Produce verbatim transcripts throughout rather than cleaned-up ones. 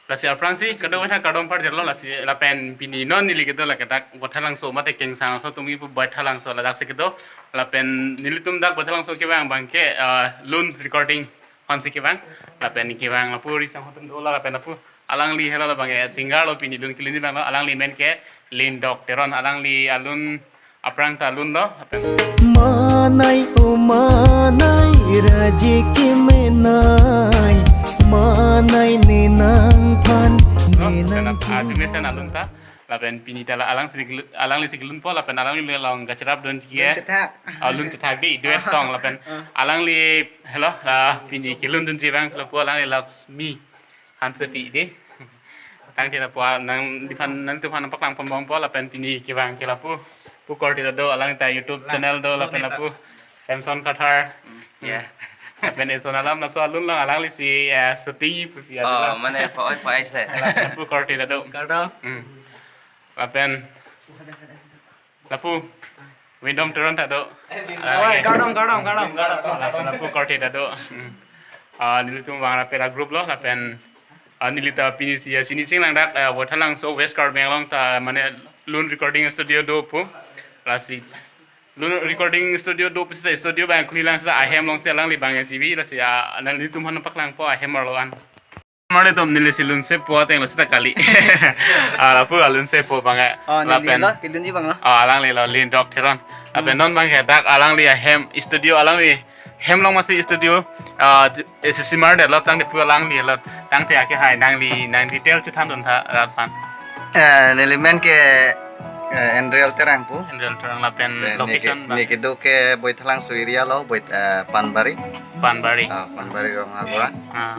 Lasi aphrangsi kadokave aphan kardom pajirlo, lasi lapen pini non neli kedo lake dak Baithalangso mate Kengsang aso atum kipu Baithalangso ladak si kedo, lapen nelitum dak Baithalangso kevang abangke, ah, Lun Recording aphansi kevang, lapen kevang lapu risang atum dola, lapen lapu alangli helo labangke singer lo, pini lun kelun abang lo, alangli amen ke Lindok Teron, alangli alun aphrang ta alun lo, lapen Manai o manai, raji kemenai, manai ne nangphan, ne nang, ah, Jumesen alun ta, lapen pini ta la alangsi kelu-, alangli si kelunpo, lapen alangli along kacharap dun Lun ke. Chethak. Ah, Lun Chethak di, duet song, lapen Ah. alangli, helo, ah, pini kelun dunji abang, lapu alangli Laksmi Hansepi di. Tangte lapu nangli aphan, nanglitum aphan paklang ponbompo, lapen pini kevang ke lapu, pu korte ta do, alang ta YouTube Lang, channel do, lapen Lang lapu Samson Kathar. Hmm, ya. Lapen eson alam laso alun lang, alangli si, eh, shooting pusi Oh, alam. Mane pa-oi pa-oi se. Pu korte ta do. Kardom. Hmm. Lapen lapu Windom Teron ta do. Eh, Windom. Ah, Oi, ya. Kardom, kardom, kardom, kardom. Lapen lapu korte ta do. Hmm. Ah, nelitum vang rapera group lo, lapen, ah, neli ta pini si, ah, sini chinglang dak, ah, Baithalangso West Karbi Anglong ta mane Lun Recording Studio do pu. Lasi Lun Recording Studio do pu seta studio abang khuli lang seta ahem alongsi alangli abang S C V, lasi, ah, nanglitum aphan paklangpo ahem arlo an. Marli atum, neli si Lunsepo ateng lo seta kali. Ah, lapu alunsepo abang eh. Oh, neli Lapen lo, kelunji abang lo. Ah, alangli lo Lindok Teron. Lapen Hmm. non abangke dak alangli ahem studio, alangli hem along masi studio, ah, j-, eh, si simar detlo, tangte pu alangli lo, tangte akehai nangli nang detail chethan dun tha rat aphan. Eh, neli amen ke, eh, Andrial Terang pu. Andrial Terang, lapen Lapen location neli ke, abang? Neli kedo ke Baithalangso area lo, Bait, eh, Panbari. Panbari. Ah, Panbari Rong Agora. Ah.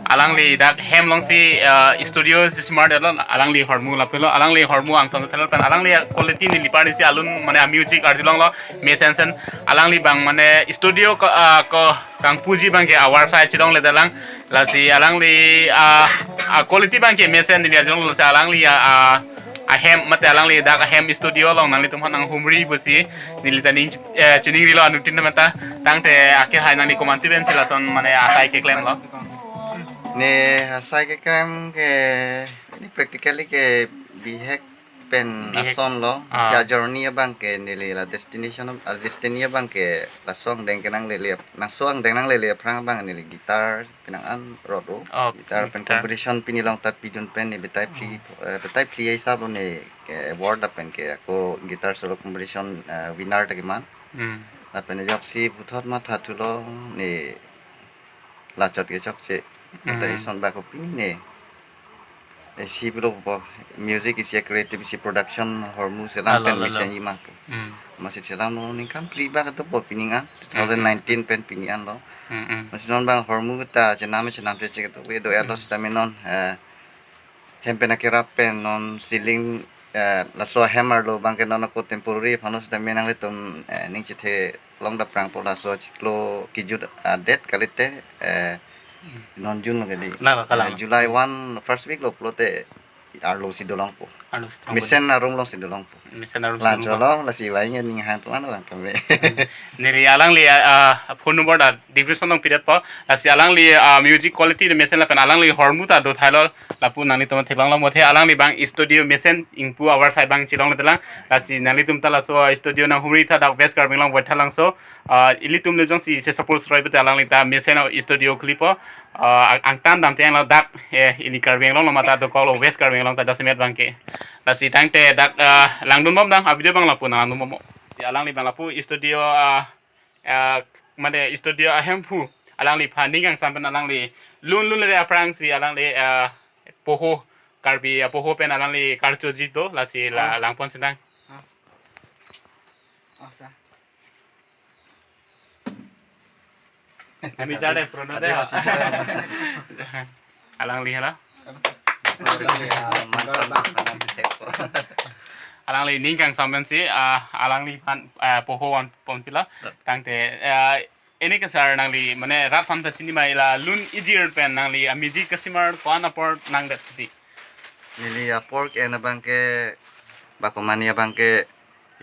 Alangli dak hem alongsi, ah, studio si simar detlo, alangli ahormu lapu lo, alangli ahormu angton thelo, lapen alangli quality neli parni si alun mane a music arjulong lo, mesen sen, alangli abang mane studio ko, ah, ko kangpuji abangke avarsai chedongle detlang, lasi alangli, ah, a quality abangke mesen neli arjulong lo, lasi alangli, ah, ah, ahem mate alangli dak ahem studio along nanglitum aphan nanghumri pusi neli ta ning, eh, chiningrilo anuttin mata, tangte akehai nangli komantu pensi lason mane asai keklem lo. Ne asai keklem ke, ini practically ke bihek pen Bihek. lason lo, Ah. ke journey abangke neli la destination, ah, destiny abangke laso angdeng ke nanglele, laso angdeng nanglele aphrang abang neli guitar penang an rot o. Oh, guitar pen guitar. Competition pini along ta pidun pen ne betai phli, Hmm. eh, betai phli hisap lo ne, eh, award lapen ke ako guitar solo competition, eh, winner ta keman. Hmm. Lapen ajoksi puthot mathathulo ne lachot ke chokche. Hmm. Ta ison bak ko pini ne. Eh, si pulo po music isi creative isi production ahormu selam Alo, pen alo. Mesen yima po. Hmm. Masi selam lo ningkan phli bak to po pini an, Hmm, hmm. two thousand nineteen pen pini an lo. Hmm, hmm. Masi non abang ahormu ta chenam chenam che che to we do ya lo Hmm. sitame non, eh, hem pen akerap pen non ceiling, eh, laso hem arlo abangke non ako temporary aphan lo sitame nanglitum, eh, ning chethe long daprang po laso chiklo kejut adet kalite, eh, Hmm. non June lo kedi. Na, kalang. Eh, July one first week lo pulote arlo si dolong po. Arlo si dolong po. Mesen arum along si dolong po. Mesen arum si La dolong po. Cholong lasi vai nge ning hang tuan lang kami. Hmm. Neli alangli, ah, ah, phone number ta description along pidet po. Lasi alangli, ah, music quality de mesen lapen alangli ahormu ta do thailo, lapu nanglitum theklong lo, mothe alangli abang studio mesen ingpu avarsai abang chedongle detlang. Lasi nanglitum ta laso studio nanghumri tha dak West Karbi Anglong Baithalangso. Ah, ilitum le jongsi se support sroi pute alangli ta mesen studio khulipo. Ah, ang-, angtan damthe lo dak, eh, ili Karbi Anglong lo mate dokok lo West Karbi Anglong ta jasemet abangke. Lasi tangte dak, ah, langdunbom dang, a video abang lapu nanglangdunbom. Si alangli abang lapu studio, ah, ah, mane studio ahemphu alangliphan ning kangsam pen alangli lun lun le aphrangsi alangli, ah, poho Karbi, ah, poho pen alangli karchoji do, lasi la Ah. langpon sindang. Ah. Oh, sa. Kami jale Bruno de. Ade, ade, ade. Alangli hala. Mansan, mansan di sepo. Alangli ning kangsam pensi, ah, alangliphan, ah, poho vanpon pilo. Tangte, ah, ini ke sir nangli, mane rat aphan ta sinima ila lun ijir pen nangli, ah, music kesimar ko-an apor nangdet di. Neli apor ke-en abangke, bak ko mane abangke,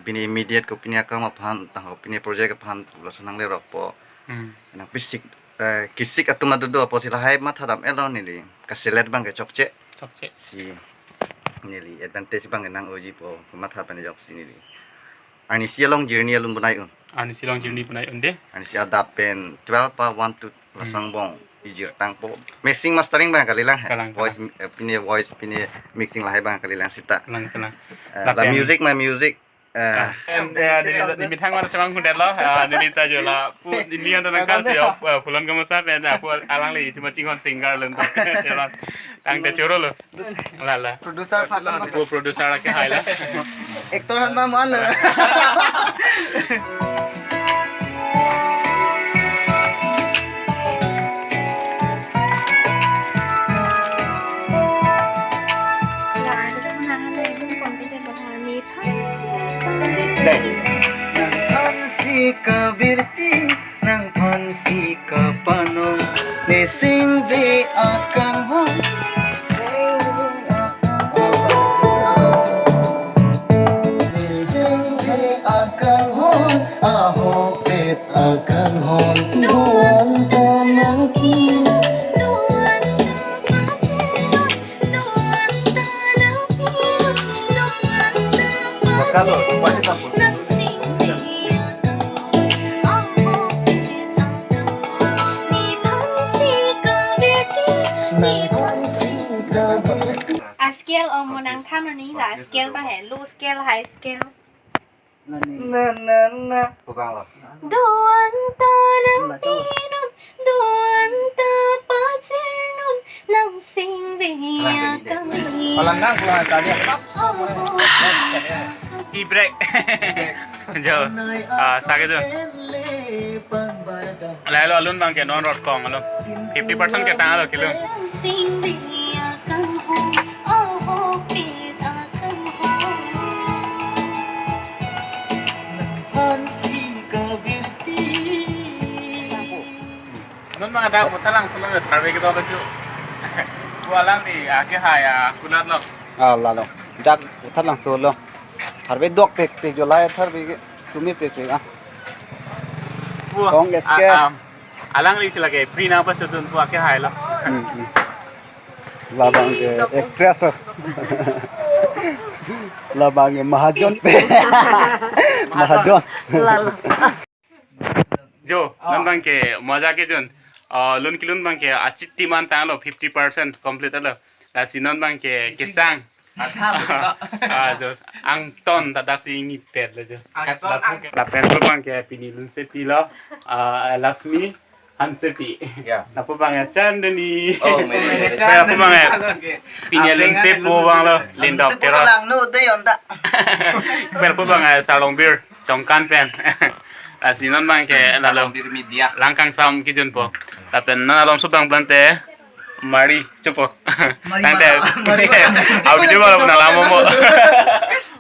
pini immediate ko pini akam aphan, tang ko pini project aphan, laso nanglerokpo. Hmm. Nang pisik, eh, kisik atum adu do apotsi lahai matha dam-etlo neli. Kaselet abang ke chokche. Chokche. Si neli advantage abang ke nang-oji pu matha pen ajoksi neli arnisi along journey alun bonai un. Arnisi along journey bonai un de. Arnisi adap pen twelve pa one to laso angbong ijir tangpo. Mixing mastering abang kalilang he. Kalang, voice, kalang. Eh, pine voice, pine mixing lahai abang kalilang sita. Kalang, kalang. Eh, la, la music, ma music. Eh. Ah, em, eh, neli, neli methang mana cemang hundet lo. Ah, neli ta jo lapu, neli anta nangkal jo, eh, Pulon Gaonbura pen, ah, pu alangli, cuma chinghon singer lun. Tangte choro lo. La, la. Producer Fatun. Pu producer ke hai la. Actor han ba man la. Nang phansi kabirti, nang phansi kapanong, ne singve akanghon. Ne singve akanghon, ahokpet akanghon. Duan ta nangpi, duan ta pache, duan ta nangpi, duan ta pache, nang singve akanghon. A scale omo nangthan nangji la scale ba he, low scale, high scale. Na na na. Pubang lo. Duan ta nangpinon, duan ta pajirnon, nang singve akam. Palang nang pulang tadi. Di break. Jo. Ah, sakit jo. Lahelo alun abang ke non rot kong alun. Fifty percent ketang lo kelun. Singve akanghon, ahokpet akanghon. Non abang dak Bothalangso lo, tharve kedo lo chu. Pu alangli, ah, kehai, ah, kulat lo. Ah, lalo. Dak Bothalangso lo. Tharve dokpekpek jo, lahai tharve ke sumi pekpek, ah. Pu, kong, ah, S K. Ah, alangli si lake free nangpasutdun pu akehai lo. Hmm, hmm. Labang ke actress lo. Labang ke mahajon. Mahajon. Lalo. Jo, non abang ke moja kejun. Ah, lun kelun abang ke achiti man tanglo, fifty percent complete lo. Lasi non abang ke kesang. Ah, jo, angton ta dak si ingipet lo jo. Lapu ke, lapen pu abang ke pini lunsepi lo. Ah, Laxmi Hansepi. Yes. Lapu abang ya Chandani. Oh, manager. Lapu abang ya. Pini lunsepo abang lo, Lindok Terot. Lang no de yon ta. Lapu abang ya Salongbir Chongkan pen. Lasi non abang ke lalo. Salongbir Media. Langkangsam kejunpo. Lapen non alomso abang plante. Mari, chupo. Mari tangte. Mata, mari mata. Abi chupo lo puna lamo mo.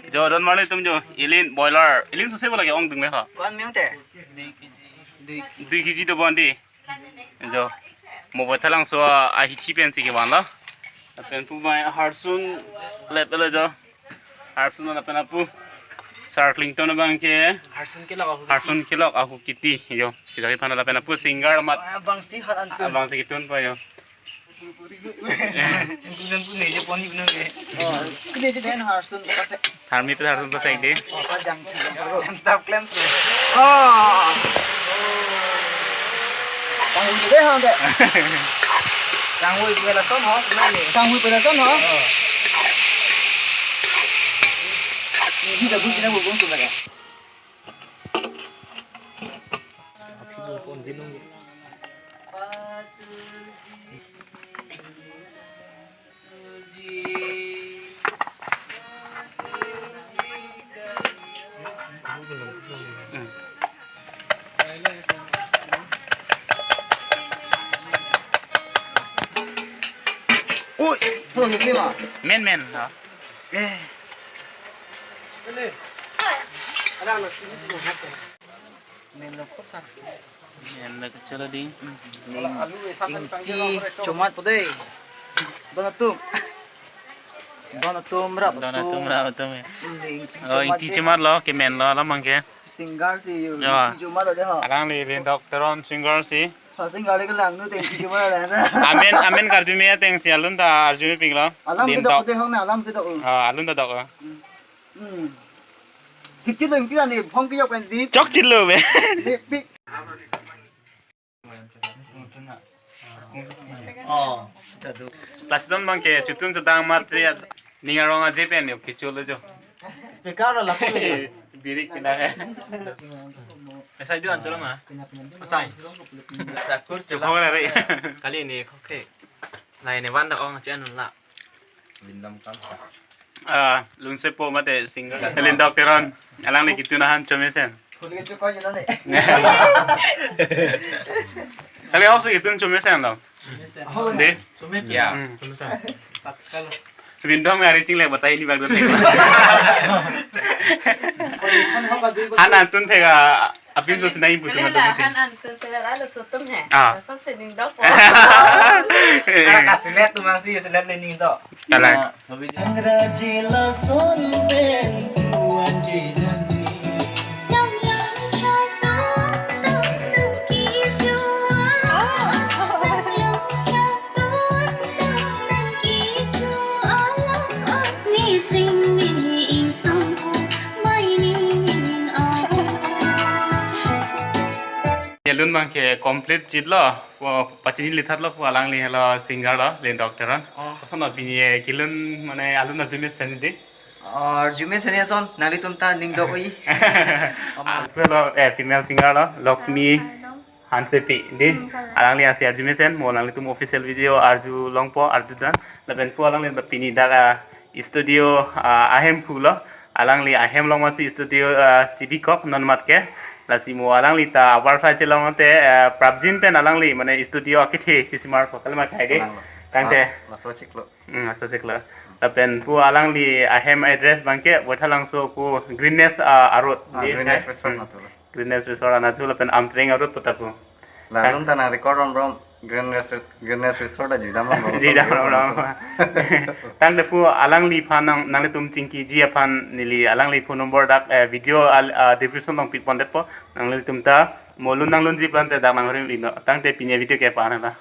Jo, don marli atum jo. Ilin boiler. Ilin sose bola ke ongdung le ha. One minute. Dui kg do bon di. Jo. Mo Bothalangso ahithi pensi kevan lo. Lapen pu mai Harsun lep lo jo. Harsun lapen apu. Sir Clinton abang ke. Harsun kelok ahu. Harsun kelok ahu kiti. Jo. Kita ke pana lapen apu singer amat. Ah, abang si hat antum. Abang si ketunpo jo. Sengku sengku ne je poni benar ke. Oh, kene je jen Harsun kasek. Tharmi pen Harsun pasek de. Oh, pajang. Klem tap klem tu. Oh. Tangwi deh ho deh. Tangwi pela son ho, nani? Tangwi pela son ho. Oh. Ini dah bunyi nak bubung tu lagi. Ui, tuh, ini mah. Men, men, ha. Eh. Ini. Ada anak sini tuh, men lo kosar. Yan na kachala ding. Ning, ingti chomat po dei. Don atum. Don atum rap. Don atum rap atum ya. Ning, ingti chomat. Oh, ingti chomat lo, kemen lo, alam abang ke. Singer si, yo, ya. Ingti chomat lo dei ho. Alangli Lindok Teron singer si. Fasing gari ke lang nu tengsi cuma la na. Amen, amen karjume atengsi alun ta arjume pinglo. Alam Din kedok tok. Dehong na, alam kedok. Ah, alun ta dok. Hmm. Kicil lo, kicil ni, phong kiyok kan di. Chokchilo be. Di, di. Oh, tadu. Lasi don abangke chutun chutang matri at ning arong aje pen yo kicil lo jo. Speaker lo lapu. Birik pindah ke. Esai do ancholo ma. Esai. Sakur Chepok chula. Re. Kali ni khoke. Lai ne wan da ong chen la. Bindam kam. Ah, Lunsepo mate singer. Lindok Teron. Alangli ketun ahan chomesen. Kali hok si ketun chomesen lo. De. Ya. Hmm. Bindong me ari ching le batai ni bag. Han antun thega apin so sinai putu. Kali ma la dutin. Han antun thega la lo sotum he. Ah. Lason si ning dok. Ara kasilet tu mangsi silet le ning dok. Kalang. Angraji lason pen puan jilan ni. Nang yang chatun, nang nang kijuan. Nang yang chatun, nang nang kijuan. Ni sing ni ingsang ho, mai ni ning ahong. Alun abangke complete chitlo, pu pachini lithatlo pu alangli helo singer lo, Lindok Teron. Oh. Koson lo pini kelun mane alun arjume sen di. Arjume sen ason, nanglitum ta ning dok oi. Pu lo, eh, female singer lo, Lakshmi Hansepi di. Hmm, kalang. Alangli asi arjume sen, mo alanglitum official video arjulongpo, arjudan. Lapen pu alangli pini dak, ah, studio, ah, ahem pulo. Alangli ahem along masi studio, ah, chibikok non mat ke. Lasi mo alangli ta abar phra chelong te, ah, prapjin pen alangli mane studio akethe chisimar ko kalma kai de. Kalang lo. Tangte. Ah, laso chiklo. Hmm, laso chiklo. Lapen pu alangli ahem address abangke Baithalangso pu Greenness, ah, a-road. Ah, di, Greenness eh? Resort Hmm. Natu lo. Greenness Resort anatthu lapen Amtreng a-road puta pu. La Tang- alun ta nang record on bro. Greenness, Greenness Resort aji dam bro. Ji dam bro. Tangte pu alangliphan nang, nanglitum chingkiji aphan neli alangli phone number dak, eh, video al, ah, description along pipon detpo. Nanglitum ta mo lun nanglunji aphan te dak nang rim ino. Tangte pini video ke pa na ta.